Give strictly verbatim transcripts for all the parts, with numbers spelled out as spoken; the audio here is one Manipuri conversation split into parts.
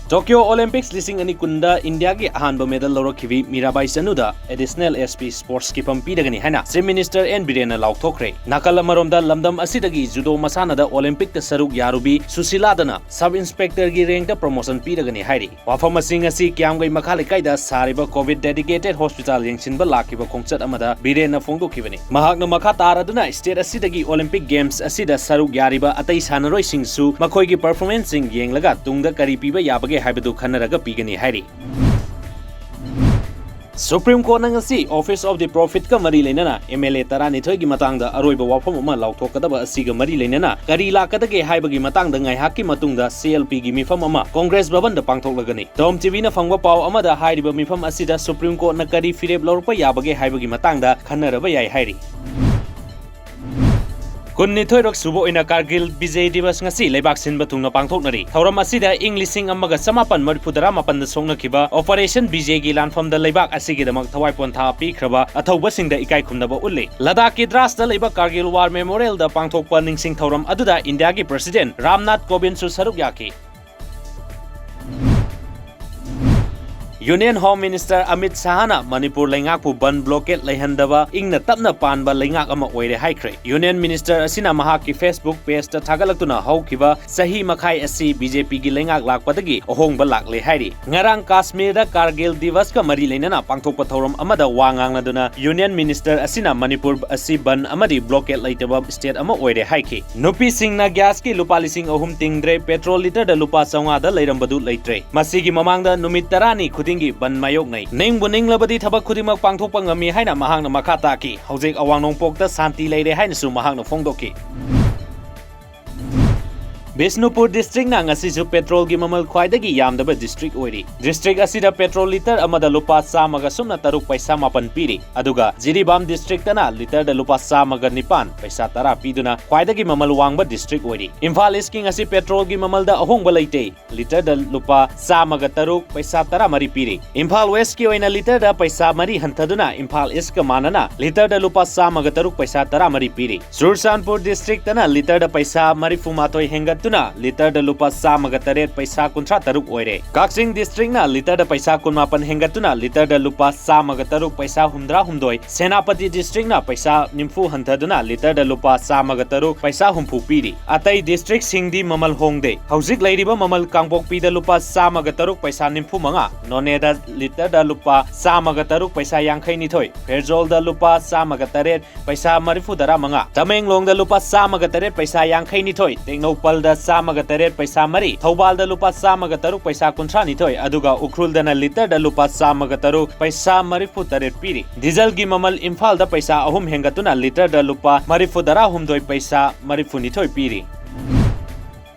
Tokyo Olympics ꯂꯤꯁꯤꯡ ꯑꯅꯤ ꯀꯨꯟꯗ ꯏꯟꯗꯤꯌꯥꯒꯤ ꯑꯍꯥꯟꯕ ꯃꯦꯗꯜ ꯂꯧꯔꯛꯈꯤꯕꯤ ꯃꯤꯔꯥꯕꯥꯏ ꯆꯅꯨꯗ Additional S P Sports ꯀꯤꯐꯝ ꯄꯤꯔꯒꯅꯤ ꯍꯥꯏꯅ Chief Minister N ꯕꯤꯔꯦꯟꯅ ꯂꯥꯎꯊꯣꯛꯈ꯭ꯔꯦ꯫ ꯅꯥꯀꯜ ꯑꯃꯔꯣꯝꯗ, ꯂꯝꯗꯝ ꯑꯁꯤꯗꯒꯤ ꯖꯨꯗꯣ ꯃꯁꯥꯟꯅꯗ ꯑꯣꯂꯤꯝꯄꯤꯛꯇ ꯁꯔꯨꯛ ꯌꯥꯔꯨꯕꯤ ꯁꯨꯁꯤꯂꯥꯗꯅ Sub Inspectorꯒꯤ ꯔꯦꯡꯛꯇ ꯄ꯭ꯔꯣꯃꯣꯁꯟ ꯄꯤꯔꯒꯅꯤ ꯍꯥꯏꯔꯤ꯫ ꯋꯥꯐꯝ ꯑꯁꯤ ꯉꯁꯤ ꯀ꯭ꯌꯥꯝꯒꯩ ꯃꯈꯥ ꯂꯩꯀꯥꯏꯗ ꯁꯥꯔꯤꯕ COVID dedicated hospital ꯌꯦꯡꯁꯤꯟꯕ ꯂꯥꯛꯈꯤꯕ ꯈꯣꯡꯆꯠ ꯑꯃꯗ ꯕꯤꯔꯦꯟꯅ ꯐꯣꯡꯗꯣꯛꯈꯤꯕꯅꯤ꯫ ꯃꯍꯥꯛꯅ ꯃꯈꯥ ꯇꯥꯔꯗꯨꯅ, state ꯑꯁꯤꯗꯒꯤ Olympic Games ꯑꯁꯤꯗ ꯁꯔꯨꯛ ꯌꯥꯔꯤꯕ ꯑꯇꯩ ꯁꯥꯟꯅꯔꯣꯏꯁꯤꯡꯁꯨ ꯃꯈꯣꯏꯒꯤ performanceꯁꯤꯡ ꯌꯦꯡꯂꯒ ꯇꯨꯡꯗ ꯀꯔꯤ ꯄꯤꯕ ꯌꯥꯕꯒꯦ ꯍꯥꯏꯕꯗꯨ ꯈꯟꯅꯔꯒ ꯄꯤꯒꯅꯤ ꯍꯥꯏꯔꯤ꯫ Supreme Courtꯅ ꯉꯁꯤ Office of the Prophetꯀ ꯃꯔꯤ ꯂꯩꯅꯅ M L A ꯇꯔꯥꯅꯤꯊꯣꯏꯒꯤ ꯃꯇꯥꯡꯗ ꯑꯔꯣꯏꯕ ꯋꯥꯐꯝ ꯑꯃ ꯂꯥꯎꯊꯣꯛꯀꯗꯕ ꯑꯁꯤꯒ ꯃꯔꯤ ꯂꯩꯅꯅ ꯀꯔꯤ ꯂꯥꯛꯀꯗꯒꯦ ꯍꯥꯏꯕꯒꯤ ꯃꯇꯥꯡꯗ ꯉꯥꯏꯍꯥꯛꯀꯤ ꯃꯇꯨꯡꯗ C L Pꯒꯤ ꯃꯤꯐꯝ ꯑꯃ Congress ꯚꯕꯟꯗ ꯄꯥꯡꯊꯣꯛꯂꯒꯅꯤ꯫ Tom TVꯅ ꯐꯪꯕ ꯄꯥꯎ ꯑꯃꯗ ꯍꯥꯏꯔꯤꯕ ꯃꯤꯐꯝ ꯑꯁꯤꯗ Supreme Courtꯅ ꯀꯔꯤ ꯐꯤꯔꯦꯞ ꯂꯧꯔꯛꯄ ꯌꯥꯕꯒꯦ ꯍꯥꯏꯕꯒꯤ ꯃꯇꯥꯡꯗ ꯈꯟꯅꯔꯕ ꯌꯥꯏ ꯍꯥꯏꯔꯤ꯫ ꯀꯨꯟꯅꯤꯊꯣꯏꯔꯛ ꯁꯨꯕ ꯑꯣꯏꯅ Kargil Vijay Diwas ꯉꯁꯤ ꯂꯩꯕꯥꯛ ꯁꯤꯟꯕ ꯊꯨꯡꯅ ꯄꯥꯡꯊꯣꯛꯅꯔꯤ꯫ ꯊꯧꯔꯝ ꯑꯁꯤꯗ ꯏꯪ ꯂꯤꯁꯤꯡ ꯑꯃꯒ ꯆꯃꯥꯄꯟ ꯃꯔꯤꯐꯨꯇꯔꯥ ꯃꯥꯄꯟꯗ ꯁꯣꯛꯅꯈꯤꯕ Operation Vijayꯒꯤ ꯂꯥꯟꯐꯝꯗ ꯂꯩꯕꯥꯛ ꯑꯁꯤꯒꯤꯗꯃꯛ ꯊꯋꯥꯏ ꯄꯣꯟꯊꯥ ꯄꯤꯈ꯭ꯔꯕ ꯑꯊꯧꯕꯁꯤꯡꯗ ꯏꯀꯥꯏ ꯈꯨꯝꯅꯕ ꯎꯠꯂꯤ꯫ ꯂꯗꯥꯈꯀꯤ ꯗ꯭ꯔꯥꯁꯇ ꯂꯩꯕ Kargil War Memorialꯗ ꯄꯥꯡꯊꯣꯛꯄ ꯅꯤꯡꯁꯤꯡ ꯊꯧꯔꯝ ꯑꯗꯨꯗ ꯏꯟꯗꯤꯌꯥꯒꯤ President ꯔꯥꯝꯅꯥꯊ ꯀꯣꯕꯤꯟꯗꯁꯨ ꯁꯔꯨꯛ ꯌꯥꯈꯤ꯫ Union Home Minister Amit ꯁꯥꯍꯅ Manipur ꯂꯩꯉꯥꯛꯄꯨ ꯕꯟ blockade ꯂꯩꯍꯟꯗꯕ ꯏꯪꯅ ꯇꯞꯅ ꯄꯥꯟꯕ ꯂꯩꯉꯥꯛ ꯑꯃ ꯑꯣꯏꯔꯦ ꯍꯥꯏꯈ꯭ꯔꯦ꯫ Union Minister ꯑꯁꯤꯅ ꯃꯍꯥꯛꯀꯤ Facebook pageꯇ ꯊꯥꯒꯠꯂꯛꯇꯨꯅ ꯍꯧꯈꯤꯕ ꯆꯍꯤ ꯃꯈꯥꯏ ꯑꯁꯤ BJPꯒꯤ ꯂꯩꯉꯥꯛ ꯂꯥꯛꯄꯗꯒꯤ ꯑꯍꯣꯡꯕ ꯂꯥꯛꯂꯦ ꯍꯥꯏꯔꯤ꯫ ꯉꯔꯥꯡ ꯀꯥꯁꯃꯤꯔꯗ Kargil Divasꯀ ꯃꯔꯤ ꯂꯩꯅꯅ ꯄꯥꯡꯊꯣꯛꯄ ꯊꯧꯔꯝ ꯑꯃꯗ ꯋꯥ ꯉꯥꯡꯂꯗꯨꯅ Union Minister ꯑꯁꯤꯅ ꯃꯅꯤꯄꯨꯔ ꯑꯁꯤ ꯕꯟ ꯑꯃꯗꯤ blockade ꯂꯩꯇꯕ state ꯑꯃ ꯑꯣꯏꯔꯦ ꯍꯥꯏꯈꯤ꯫ ꯅꯨꯄꯤꯁꯤꯡꯅ gasꯀꯤ ꯂꯨꯄꯥ ꯂꯤꯁꯤꯡ ꯑꯍꯨꯝ ꯇꯤꯡꯗ꯭ꯔꯦ, petrol literꯗ ꯂꯨꯄꯥ ꯆꯥꯝꯃꯉꯥꯗ ꯂꯩꯔꯝꯕꯗꯨ ꯂꯩꯇ꯭ꯔꯦ꯫ ꯃꯁꯤꯒꯤ ꯃꯃꯥꯡꯗ ꯅꯨꯃꯤꯠ ꯇꯔꯥꯅꯤ ꯈꯨꯗꯤꯡꯒꯤ ꯕꯟ ꯃꯥꯌꯣꯛꯅꯩ꯫ ꯅꯤꯡꯕꯨ ꯅꯤꯡꯂꯕꯗꯤ ꯊꯕꯛ ꯈꯨꯗꯤꯡꯃꯛ ꯄꯥꯡꯊꯣꯛꯄ ꯉꯝꯃꯤ ꯍꯥꯏꯅ ꯃꯍꯥꯛꯅ ꯃꯈꯥ ꯇꯥꯈꯤ꯫ ꯍꯧꯖꯤꯛ ꯑꯋꯥꯡ ꯅꯣꯡꯄꯣꯛꯇ ꯁꯥꯟꯇꯤ ꯂꯩꯔꯦ ꯍꯥꯏꯅꯁꯨ ꯃꯍꯥꯛꯅ ꯐꯣꯡꯗꯣꯛꯈꯤ꯫ ꯕꯤꯁꯅꯨꯄꯨꯔ districtꯅ ꯉꯁꯤꯁꯨ petrolꯒꯤ ꯃꯃꯜ ꯈ꯭ꯋꯥꯏꯗꯒꯤ ꯌꯥꯝꯗꯕ district ꯑꯣꯏꯔꯤ꯫ District ꯑꯁꯤꯗ petrol liter ꯑꯃꯗ ꯂꯨꯄꯥ ꯆꯥꯝꯃꯒ ꯁꯨꯞꯅ ꯇꯔꯨꯛ ꯄꯩꯁꯥ ꯃꯥꯄꯟ ꯄꯤꯔꯤ꯫ ꯑꯗꯨꯒ ꯖꯤꯔꯤꯕꯥꯝ districtꯅ literꯗ ꯂꯨꯄꯥ ꯆꯥꯝꯃꯒ ꯅꯤꯄꯥꯟ ꯄꯩꯁꯥ ꯇꯔꯥ ꯄꯤꯗꯨꯅ ꯈ꯭ꯋꯥꯏꯗꯒꯤ ꯃꯃꯜ ꯋꯥꯡꯕ district ꯑꯣꯏꯔꯤ꯫ ꯏꯝꯐꯥꯜ Eastꯀꯤ ꯉꯁꯤ petrolꯒꯤ ꯃꯃꯜꯗ ꯑꯍꯣꯡꯕ ꯂꯩꯇꯦ꯫ Literꯗ ꯂꯨꯄꯥ ꯆꯥꯝꯃꯒ ꯇꯔꯨꯛ ꯄꯩꯁꯥ ꯇꯔꯥ ꯃꯔꯤ ꯄꯤꯔꯤ꯫ ꯏꯝꯐꯥꯜ Westꯀꯤ ꯑꯣꯏꯅ literꯗ ꯄꯩꯁꯥ ꯃꯔꯤ ꯍꯟꯊꯗꯨꯅ ꯏꯝꯐꯥꯜ Eastꯀ ꯃꯥꯟꯅꯅ literꯗ ꯂꯨꯄꯥ ꯆꯥꯝꯃꯒ ꯇꯔꯨꯛ ꯄꯩꯁꯥ ꯇꯔꯥ ꯃꯔꯤ ꯄꯤꯔꯤ꯫ ꯆꯨꯔꯆꯥꯟꯄꯨꯔ districtꯅ literꯗ ꯄꯩꯁꯥ ꯃꯔꯤꯐꯨ ꯃꯥꯊꯣꯏ ꯍꯦꯟꯒꯠꯇꯨꯅ ꯂꯤꯇꯔꯗ ꯂꯨꯄꯥ ꯆꯥꯝꯃꯒ ꯇꯔꯦꯠ ꯄꯩꯁꯥ ꯀꯨꯟꯊ꯭ꯔꯥ ꯇꯔꯨꯛ ꯑꯣꯏꯔꯦ꯫ ꯀꯛꯆꯤꯡ districtꯅ ꯂꯤꯇꯔꯗ ꯄꯩꯁꯥ ꯀꯨꯟꯃꯥꯄꯟ ꯍꯦꯟꯒꯠꯇꯨꯅ ꯂꯤꯇꯔꯗ ꯂꯨꯄꯥ ꯆꯥꯝꯃꯒ ꯇꯔꯨꯛ ꯄꯩꯁꯥ ꯍꯨꯝꯗ꯭ꯔꯥ ꯍꯨꯝꯗꯣꯏ, ꯁꯦꯅꯥꯄꯇꯤ districtꯅ ꯄꯩꯁꯥ ꯅꯤꯐꯨ ꯍꯟꯊꯗꯨꯅ ꯂꯤꯇꯔꯗ ꯂꯨꯄꯥ ꯆꯥꯝꯃꯒ ꯇꯔꯨꯛ ꯄꯩꯁꯥ ꯍꯨꯝꯐꯨ ꯄꯤꯔꯤ꯫ ꯑꯇꯩ districtꯁꯤꯡꯗꯤ ꯃꯃꯜ ꯍꯣꯡꯗꯦ꯫ ꯍꯧꯖꯤꯛ ꯂꯩꯔꯤꯕ ꯃꯃꯜ ꯀꯥꯡꯄꯣꯛꯄꯤꯗ ꯂꯨꯄꯥ ꯆꯥꯝꯃꯒ ꯇꯔꯨꯛ ꯄꯩꯁꯥ ꯅꯤꯐꯨ ꯃꯉꯥ, ꯅꯣꯅꯦꯗ ꯂꯤꯇꯔꯗ ꯂꯨꯄꯥ ꯆꯥꯝꯃꯒ ꯇꯔꯨꯛ ꯄꯩꯁꯥ ꯌꯥꯡꯈꯩ ꯅꯤꯊꯣꯏ, ꯐꯦꯔꯖꯣꯜꯗ ꯂꯨꯄꯥ ꯆꯥꯝꯃꯒ ꯇꯔꯦꯠ ꯄꯩꯁꯥ ꯃꯔꯤꯐꯨ ꯇꯔꯥ ꯃꯉꯥ, ꯇꯃꯦꯡꯂꯣꯡꯗ ꯂꯨꯄꯥ ꯆꯥꯝꯃꯒ ꯇꯔꯦꯠ ꯄꯩꯁꯥ ꯌꯥꯡꯈꯩ ꯅꯤꯊꯣꯏ, ꯇꯦꯡꯅꯧꯄꯜꯗ ꯆꯥꯝꯃꯒ ꯇꯔꯦꯠ ꯄꯩꯁꯥ ꯃꯔꯤ, ꯊꯧꯕꯥꯜꯗ ꯂꯨꯄꯥ ꯆꯥꯝꯃꯒ ꯇꯔꯨꯛ ꯄꯩꯁꯥ ꯀꯨꯟꯊ꯭ꯔꯥ ꯅꯤꯊꯣꯏ, ꯑꯗꯨꯒ ꯎꯈ꯭ꯔꯨꯜꯗꯅ ꯂꯤꯇꯔꯗ ꯂꯨꯄꯥ ꯆꯥꯝꯃꯒ ꯇꯔꯨꯛ ꯄꯩꯁꯥ ꯃꯔꯤꯐꯨ ꯇꯔꯦꯠ ꯄꯤꯔꯤ꯫ ꯗꯤꯖꯜꯒꯤ ꯃꯃꯜ ꯏꯝꯐꯥꯜꯗ ꯄꯩꯁꯥ ꯑꯍꯨꯝ ꯍꯦꯟꯒꯠꯇꯨꯅ ꯂꯤꯇꯔꯗ ꯂꯨꯄꯥ ꯃꯔꯤꯐꯨ ꯇꯔꯥ ꯍꯨꯝꯗꯣꯏ ꯄꯩꯁꯥ ꯃꯔꯤꯐꯨ ꯅꯤꯊꯣꯏ ꯄꯤꯔꯤ꯫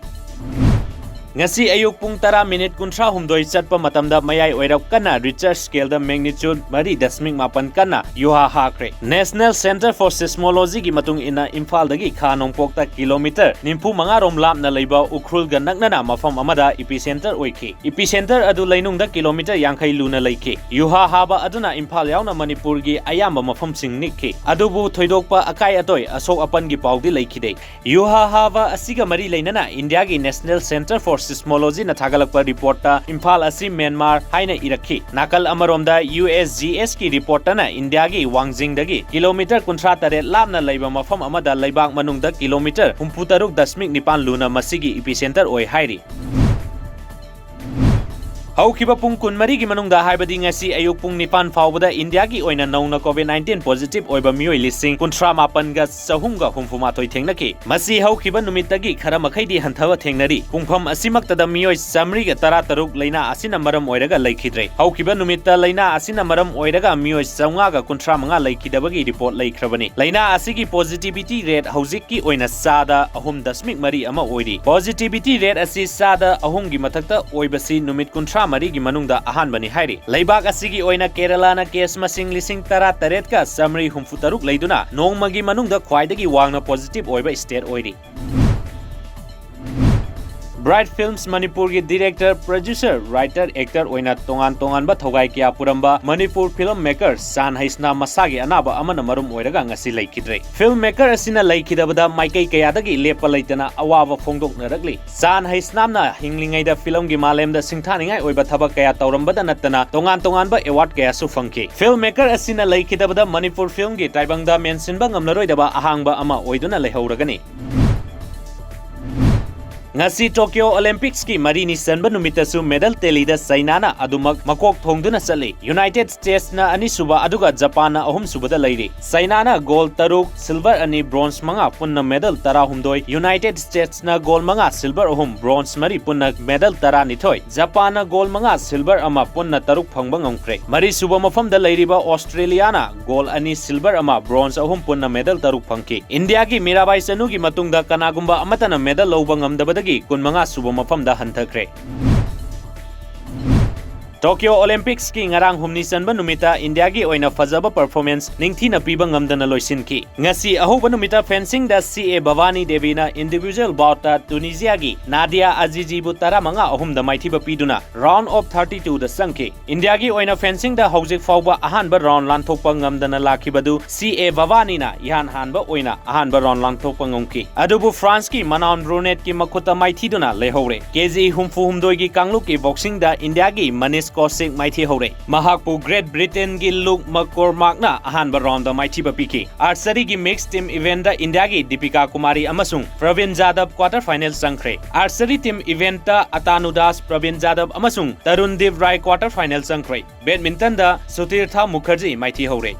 ꯉꯁꯤ ꯑꯌꯨꯛ ꯄꯨꯡ ꯇꯔꯥ ꯃꯤꯅꯤꯠ ꯀꯨꯟꯊ꯭ꯔꯥ ꯍꯨꯝꯗꯣꯏ ꯆꯠꯄ ꯃꯇꯝꯗ ꯃꯌꯥꯏ ꯑꯣꯏꯔꯞ ꯀꯟꯅ Richter scaleꯗ magnitude ꯃꯔꯤ ꯗꯁꯃꯤꯛ ꯃꯥꯄꯟ ꯀꯟꯅ ꯌꯨꯍꯥ ꯍꯥꯈ꯭ꯔꯦ꯫ National Centre for Seismologyꯒꯤ ꯃꯇꯨꯡ ꯏꯟꯅ ꯏꯝꯐꯥꯜꯗꯒꯤ ꯈꯥ ꯅꯣꯡꯄꯣꯛꯇ ꯀꯤꯂꯣꯃꯤꯇꯔ ꯅꯤꯐꯨ ꯃꯉꯥ ꯔꯣꯝ ꯂꯥꯞꯅ ꯂꯩꯕ ꯎꯈ꯭ꯔꯨꯜꯒ ꯅꯛꯅꯅ ꯃꯐꯝ ꯑꯃꯗ epicenter ꯑꯣꯏꯈꯤ꯫ Epicenter ꯑꯗꯨ ꯂꯩꯅꯨꯡꯗ ꯀꯤꯂꯣꯃꯤꯇꯔ ꯌꯥꯡꯈꯩ ꯂꯨꯅ ꯂꯩꯈꯤ꯫ ꯌꯨꯍꯥ ꯍꯥꯕ ꯑꯗꯨꯅ ꯏꯝꯐꯥꯜ ꯌꯥꯎꯅ ꯃꯅꯤꯄꯨꯔꯒꯤ ꯑꯌꯥꯝꯕ ꯃꯐꯝꯁꯤꯡ ꯅꯤꯛꯈꯤ꯫ ꯑꯗꯨꯕꯨ ꯊꯣꯏꯗꯣꯛꯄ ꯑꯀꯥꯏ ꯑꯇꯣꯏ, ꯑꯁꯣꯛ ꯑꯄꯟꯒꯤ ꯄꯥꯎꯗꯤ ꯂꯩꯈꯤꯗꯦ꯫ ꯌꯨꯍꯥ ꯍꯥꯕ ꯑꯁꯤꯒ ꯃꯔꯤ ꯂꯩꯅꯅ Indiaꯒꯤ National Centre for Seismologyꯅ ꯊꯥꯒꯠꯂꯛꯄ reportꯇ ꯏꯝꯐꯥꯜ ꯑꯁꯤ ꯃ꯭ꯌꯥꯟꯃꯥꯔ ꯍꯥꯏꯅ ꯏꯔꯛꯈꯤ꯫ ꯅꯥꯀꯜ ꯑꯃꯔꯣꯝꯗ USGSꯀꯤ reportꯇꯅ Indiaꯒꯤ ꯋꯥꯡꯖꯤꯡꯗꯒꯤ ꯀꯤꯂꯣꯃꯤꯇꯔ ꯀꯨꯟꯊ꯭ꯔꯥ ꯇꯔꯦꯠ ꯂꯥꯞꯅ ꯂꯩꯕ ꯃꯐꯝ ꯑꯃꯗ ꯂꯩꯕꯥꯛ ꯃꯅꯨꯡꯗ ꯀꯤꯂꯣꯃꯤꯇꯔ ꯍꯨꯝꯐꯨ ꯇꯔꯨꯛ ꯗꯁꯃꯤꯛ ꯅꯤꯄꯥꯟ ꯂꯨꯅ ꯃꯁꯤꯒꯤ epicenter ꯑꯣꯏ ꯍꯥꯏꯔꯤ꯫ ꯍꯧꯈꯤꯕ ꯄꯨꯡ ꯀꯨꯟꯃꯔꯤꯒꯤ ꯃꯅꯨꯡꯗ, ꯍꯥꯏꯕꯗꯤ ꯉꯁꯤ ꯑꯌꯨꯛ ꯄꯨꯡ ꯅꯤꯄꯥꯟ ꯐꯥꯎꯕꯗ, ꯏꯟꯗꯤꯌꯥꯒꯤ ꯑꯣꯏꯅ ꯅꯧꯅ COVID nineteen positive ꯑꯣꯏꯕ ꯃꯤꯑꯣꯏ ꯂꯤꯁꯤꯡ ꯀꯨꯟꯊ꯭ꯔꯥ ꯃꯥꯄꯟꯒ ꯆꯍꯨꯝꯒ ꯍꯨꯝꯐꯨ ꯃꯥꯊꯣꯏ ꯊꯦꯡꯅꯈꯤ꯫ ꯃꯁꯤ ꯍꯧꯈꯤꯕ ꯅꯨꯃꯤꯠꯇꯒꯤ ꯈꯔ ꯃꯈꯩꯗꯤ ꯍꯟꯊꯕ ꯊꯦꯡꯅꯔꯤ꯫ ꯄꯨꯡꯐꯝ ꯑꯁꯤꯃꯛꯇꯗ ꯃꯤꯑꯣꯏ ꯆꯥꯃꯔꯤꯒ ꯇꯔꯥ ꯇꯔꯨꯛ ꯂꯥꯏꯅꯥ ꯑꯁꯤꯅ ꯃꯔꯝ ꯑꯣꯏꯔꯒ ꯂꯩꯈꯤꯗ꯭ꯔꯦ꯫ ꯍꯧꯈꯤꯕ ꯅꯨꯃꯤꯠꯇ ꯂꯥꯏꯅꯥ ꯑꯁꯤꯅ ꯃꯔꯝ ꯑꯣꯏꯔꯒ ꯃꯤꯑꯣꯏ ꯆꯥꯃꯉꯥꯒ ꯀꯨꯟꯊ꯭ꯔꯥ ꯃꯉꯥ ꯂꯩꯈꯤꯗꯕꯒꯤ report ꯂꯩꯈ꯭ꯔꯕꯅꯤ꯫ ꯂꯥꯏꯅꯥ ꯑꯁꯤꯒꯤ positivity rate ꯍꯧꯖꯤꯛ ꯀꯤ ꯑꯣꯏꯅ ꯆꯥꯗ ꯑꯍꯨꯝ ꯗꯁꯃꯤꯛ ꯃꯔꯤ ꯑꯃ ꯑꯣꯏꯔꯤ꯫ Positivity rate ꯑꯁꯤ ꯆꯥꯗ ꯑꯍꯨꯝꯒꯤ ꯃꯊꯛꯇ ꯑꯣꯏꯕꯁꯤ ꯅꯨꯃꯤꯠ ꯀꯨꯟꯊ꯭ꯔꯥ ꯃꯔꯤꯒꯤ ꯃꯅꯨꯡꯗ ꯑꯍꯥꯟꯕꯅꯤ ꯍꯥꯏꯔꯤ꯫ ꯂꯩꯕꯥꯛ ꯑꯁꯤꯒꯤ ꯑꯣꯏꯅ ꯀꯦꯔꯂꯥꯅ case ꯃꯁꯤꯡ ꯂꯤꯁꯤꯡ ꯇꯔꯥ ꯇꯔꯦꯠꯀ ꯆꯥꯃꯔꯤ ꯍꯨꯝꯐꯨ ꯇꯔꯨꯛ ꯂꯩꯗꯨꯅ ꯅꯣꯡꯃꯒꯤ ꯃꯅꯨꯡꯗ ꯈ꯭ꯋꯥꯏꯗꯒꯤ ꯋꯥꯡꯅ positive ꯑꯣꯏꯕ state ꯑꯣꯏꯔꯤ꯫ Bright Films ꯃꯅꯤꯄꯨꯔꯒꯤ director, producer, writer, actor ꯑꯣꯏꯅ ꯇꯣꯉꯥꯟ ꯇꯣꯉꯥꯟꯕ ꯊꯧꯒꯥꯏ ꯀꯌꯥ ꯄꯨꯔꯝꯕ ꯃꯅꯤꯄꯨꯔ film maker ꯆꯥꯟ ꯍꯩꯁꯅꯥꯝ ꯃꯁꯥꯒꯤ ꯑꯅꯥꯕ ꯑꯃꯅ ꯃꯔꯝ ꯑꯣꯏꯔꯒ ꯉꯁꯤ ꯂꯩꯈꯤꯗ꯭ꯔꯦ꯫ Film maker ꯑꯁꯤꯅ ꯂꯩꯈꯤꯗꯕꯗ ꯃꯥꯏꯀꯩ ꯀꯌꯥꯗꯒꯤ ꯂꯦꯞꯄ ꯂꯩꯇꯅ ꯑꯋꯥꯕ ꯐꯣꯡꯗꯣꯛꯅꯔꯛꯂꯤ꯫ ꯆꯥꯟ ꯍꯩꯁꯅꯥꯝꯅ ꯍꯤꯡꯂꯤꯉꯩꯗ filmꯒꯤ ꯃꯥꯂꯦꯝꯗ ꯁꯤꯡꯊꯥꯅꯤꯡꯉꯥꯏ ꯑꯣꯏꯕ ꯊꯕꯛ ꯀꯌꯥ ꯇꯧꯔꯝꯕꯗ ꯅꯠꯇꯅ ꯇꯣꯉꯥꯟ ꯇꯣꯉꯥꯟꯕ award ꯀꯌꯥꯁꯨ ꯐꯪꯈꯤ꯫ Film maker ꯑꯁꯤꯅ ꯂꯩꯈꯤꯗꯕꯗ ꯃꯅꯤꯄꯨꯔ filmꯒꯤ ꯇꯥꯏꯕꯪꯗ ꯃꯦꯟꯁꯤꯟꯕ ꯉꯝꯂꯔꯣꯏꯗꯕ ꯑꯍꯥꯡꯕ ꯑꯃ ꯑꯣꯏꯗꯨꯅ ꯂꯩꯍꯧꯔꯒꯅꯤ꯫ ꯉꯁꯤ Tokyo Olympicsꯀꯤ ꯃꯔꯤꯅꯤ ꯆꯟꯕ ꯅꯨꯃꯤꯠꯇꯁꯨ medal tallyꯗ ꯆꯩꯅꯥꯅ ꯑꯗꯨꯃꯛ ꯃꯀꯣꯛ ꯊꯣꯡꯗꯨꯅ ꯆꯠꯂꯤ꯫ United Statesꯅ ꯑꯅꯤꯁꯨꯕ ꯑꯗꯨꯒ ꯖꯄꯥꯟꯅ ꯑꯍꯨꯝꯁꯨꯕꯗ ꯂꯩꯔꯤ꯫ ꯆꯩꯅꯥꯅ gold ꯇꯔꯨꯛ, silver ꯑꯅꯤ, bronze ꯃꯉꯥ, ꯄꯨꯟꯅ medal ꯇꯔꯥꯍꯨꯝꯗꯣꯏ, United Statesꯅ gold ꯃꯉꯥ, silver ꯑꯍꯨꯝ, bronze ꯃꯔꯤ, ꯄꯨꯟꯅ medal ꯇꯔꯥꯅꯤꯊꯣꯏ, ꯖꯄꯥꯟꯅ gold ꯃꯉꯥ, silver ꯑꯃ, ꯄꯨꯟꯅ ꯇꯔꯨꯛ ꯐꯪꯕ ꯉꯝꯈ꯭ꯔꯦ꯫ ꯃꯔꯤꯁꯨꯕ ꯃꯐꯝꯗ ꯂꯩꯔꯤꯕ ꯑꯣꯁꯇ꯭ꯔꯦꯂꯤꯌꯥꯅ gold ꯑꯅꯤ, silver ꯑꯃ, bronze ꯑꯍꯨꯝ, ꯄꯨꯟꯅ medal ꯇꯔꯨꯛ ꯐꯪꯈꯤ꯫ ꯏꯟꯗꯤꯌꯥꯒꯤ ꯃꯤꯔꯥꯕꯥꯏ ꯆꯅꯨꯒꯤ ꯃꯇꯨꯡꯗ ꯀꯅꯥꯒꯨꯝꯕ ꯑꯃꯠꯇꯅ medal ꯂꯧꯕ ꯉꯝꯗꯕꯗꯒꯤ ꯀꯨꯟꯃꯉꯥ ꯁꯨꯕ ꯃꯐꯝꯗ ꯍꯟꯊꯈ꯭ꯔꯦ꯫ Tokyo Olympicsꯀꯤ ꯉꯔꯥꯡ ꯍꯨꯝꯅꯤ ꯆꯟꯕ ꯅꯨꯃꯤꯠꯇ ꯏꯟꯗꯤꯌꯥꯒꯤ ꯑꯣꯏꯅ ꯐꯖꯕ performance ꯅꯤꯡꯊꯤꯅ ꯄꯤꯕ ꯉꯝꯗꯅ ꯂꯣꯏꯁꯤꯟꯈꯤ꯫ ꯉꯁꯤ ꯑꯍꯧꯕ ꯅꯨꯃꯤꯠꯇ fencingꯗ C A ꯚꯕꯥꯅꯤ ꯗꯦꯕꯤꯅ individual boutꯇ ꯇꯨꯅꯤꯖꯤꯌꯥꯒꯤ ꯅꯥꯗꯤꯌꯥ ꯑꯖꯤꯖꯤꯕꯨ ꯇꯔꯥꯃꯉꯥ ꯑꯍꯨꯝꯗ ꯃꯥꯏꯊꯤꯕ ꯄꯤꯗꯨꯅ round of thirty twoꯗ ꯆꯪꯈꯤ꯫ ꯏꯟꯗꯤꯌꯥꯒꯤ ꯑꯣꯏꯅ fencingꯗ ꯍꯧꯖꯤꯛ ꯐꯥꯎꯕ ꯑꯍꯥꯟꯕ round ꯂꯥꯟꯊꯣꯛꯄ ꯉꯝꯗꯅ ꯂꯥꯛꯈꯤꯕꯗꯨ C A ꯚꯕꯥꯅꯤꯅ ꯏꯍꯥꯟ ꯍꯥꯟꯕ ꯑꯣꯏꯅ ꯑꯍꯥꯟꯕ round ꯂꯥꯟꯊꯣꯛꯄ ꯉꯝꯈꯤ꯫ ꯑꯗꯨꯕꯨ Franceꯀꯤ Manon Brunetꯀꯤ ꯃꯈꯨꯠꯇ ꯃꯥꯏꯊꯤꯗꯨꯅ ꯂꯩꯍꯧꯔꯦ꯫ KG ꯍꯨꯝꯐꯨ ꯍꯨꯝꯗꯣꯏꯒꯤ ꯀꯥꯡꯂꯨꯞꯀꯤ boxingꯗ ꯏꯟꯗꯤꯌꯥꯒꯤ Manish Kaushic ꯃꯥꯏꯊꯤꯍꯧꯔꯦ꯫ ꯃꯍꯥꯛꯄꯨ Great Britainꯒꯤ Luke McCormackꯅ ꯑꯍꯥꯟꯕ roundꯗ ꯃꯥꯏꯊꯤꯕ ꯄꯤꯈꯤ꯫ Archeryꯒꯤ mixed team eventꯇ ꯏꯟꯗꯤꯌꯥꯒꯤ Deepika Kumari ꯑꯃꯁꯨꯡ Pravin Jadhav quarter final ꯆꯪꯈ꯭ꯔꯦ꯫ Archery team eventꯇ Atanu Das, Pravin Jadhav ꯑꯃꯁꯨꯡ Tarundeep Rai quarter final ꯆꯪꯈ꯭ꯔꯦ꯫ Badmintonꯗ Sutirtha Mukherjee ꯃꯥꯏꯊꯤꯍꯧꯔꯦ꯫